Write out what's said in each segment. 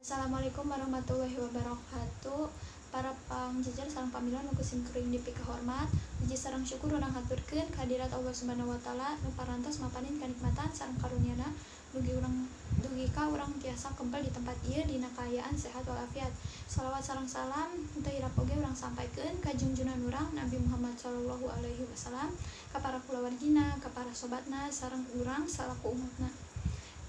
Assalamualaikum warahmatullahi wabarakatuh. Para pangjejer sareng pamilon nu ku simkuring dipikahormat, puji sareng syukur urang haturkeun kehadirat Allah Subhanahu wa taala nu parantos maparin kanikmatan sareng karunia dugi urang dugi ka urang tiasa kempel di tempat ieu dina kaayaan sehat walafiat. Salawat sareng salam teu hilap oge urang sampaikeun ka junjunan urang Nabi Muhammad sallallahu alaihi wasallam, ka para kulawargina, ka para sobatna sareng urang salaku umatna.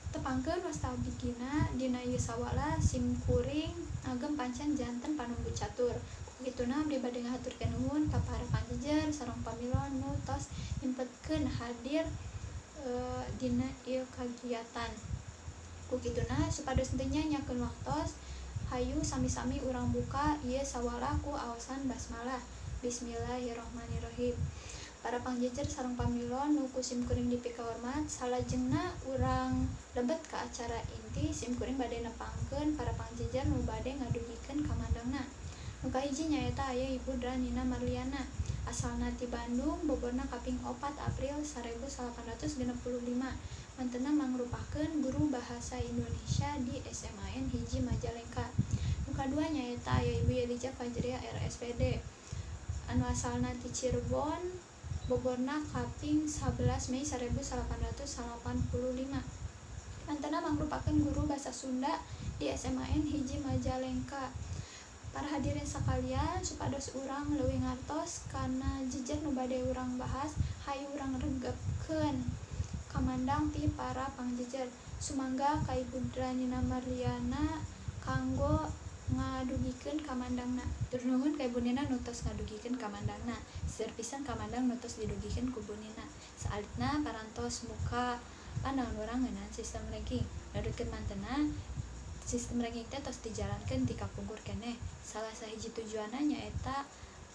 Tepangkeun wasta abdi Gina. Dina ieu sawala simkuring ngagem pancen janten panumbu catur. Ku kituna abdi bade ngahaturkeun nuhun ka para pangjejer sareng pamilon nu tos nyempetkeun hadir dina ieu kagiatan. Ku kituna supados teu nyanyakeun waktos, hayu sami-sami urang buka ieu sawala ku aosan basmalah. Bismillahirrahmanirrahim. Para pangjejer sareng pamilon nu ku simkuring dipikahormat, salajengna urang lebet ka acara inti. Simkuring bade nepangkeun para pangjejer nu bade ngadugikeun kamandangna. Nu kahiji nyaeta aya Ibu Dra Nina Marliana, asalna ti Bandung, boborna kaping 4 April 1865, mantena mangrupakeun guru bahasa Indonesia di SMAN 1 Majalengka. Nu kadua nyaeta aya Ibu Yelija Fajria RSPD, anu asalna ti Cirebon, boborna kaping 11 Mei 1885, mantena mangrupakeun guru basa Sunda di SMAN 1 Majalengka. Para hadirin sakalian, supados urang leuwih ngartos kana jejer nu bade urang bahas, hayu urang regepkeun kamandang ti para pangjejer. Sumangga ka Ibu Dra Nina Marliana kanggo ngadugikeun kamandangna. Hatur nuhun ka Ibu Nina nu tos ngadugikeun kamandangna. Seueur pisan kamandang nu tos didugikeun ku Bu Nina. Saalitna parantos muka pandangan urang ngeunaan sistem ranking. Nurutkeun mantena, sistem ranking teh tos dijalankeun ti kapungkur keneh. Salah sahiji tujuanna nyaeta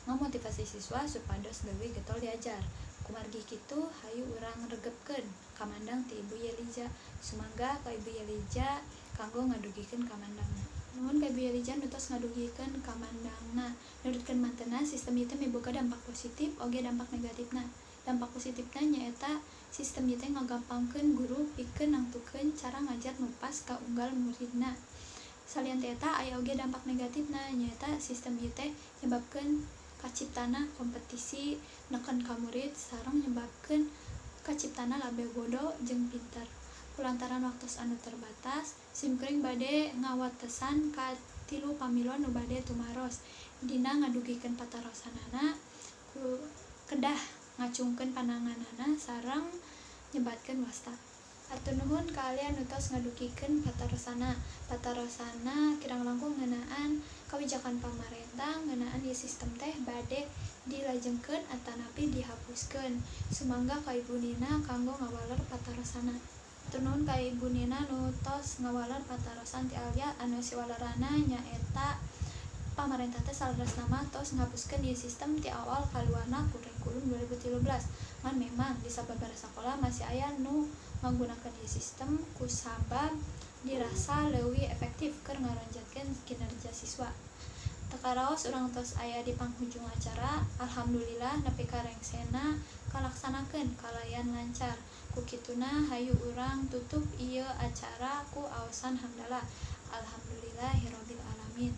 ngamotivasi siswa supados leuwih getol diajar. Kumargi kitu, hayu urang regepkeun kamandang ti Ibu Yelija. Sumangga ka Ibu Yelija kanggo ngadugikeun kamandangna. Nuhun ka Ibu Yelija nu tos ngadugikeun kamandangna. Nurutkeun mantena, sistem ieu teh miboga dampak positif oge dampak negatifna. Dampak positifna nyaeta sistem ieu teh ngagampangkeun guru pikeun nangtukeun cara ngajar nu pas ka unggal muridna. Salian ti eta aya oge dampak negatifna, nyaeta sistem ieu teh nyebabkeun kaciptana kompetisi, neken ka murid, sareng nyebabkeun kaciptana label bodo jeung pinter. Kulantaran waktos anu terbatas, simkuring bade ngawatesan ka tilu pamilon nu bade tumaros. Dina ngadugikeun patarosanana ku kedah ngacungkeun pananganana sareng nyebatkeun wasta. Hatur nuhun ka kalian nu tos ngadugikeun patarosana. Patarosana kirang langkung ngeunaan kawijakan pamarentah ngeunaan ieu sistem teh bade dilajengkeun atanapi dihapuskeun. Sumangga ka Ibu Nina kanggo ngawaler patarosana. Hatur nuhun ka Ibu Nina nu tos ngawaler patarosan ti Alia anu siwalerana nyaeta pamarentah teh saleresna mah tos ngapuskeun ieu sistem ti awal kaluarna kurikulum 2013. Ngan memang di sababaraha sakola masih aya nu ngagunakeun ieu sistem kusabab dirasa leuwih efektif keur ngaronjatkeun kinerja siswa. Teu karaos urang tos aya di panghujung acara. Alhamdulillah nepi ka rengsena kalaksanakeun kalayan lancar. Ku kituna hayu urang tutup ieu acara ku aosan hamdalah. Alhamdulillahirabbil alamin.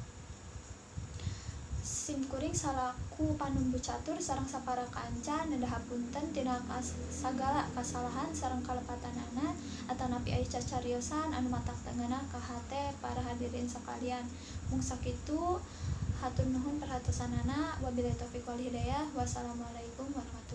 Simkuring salaku panumbu catur sareng sapara kanca nedah hapunten tina sagala kasalahan sareng kalepatanana atanapi aya cacariosan anu matak teu ngeunah ka hate para hadirin sakalian. Mung sakitu, hatur nuhun perhatosanana. Wabillahi taufik wal hidayah. Wassalamualaikum warahmatullahi.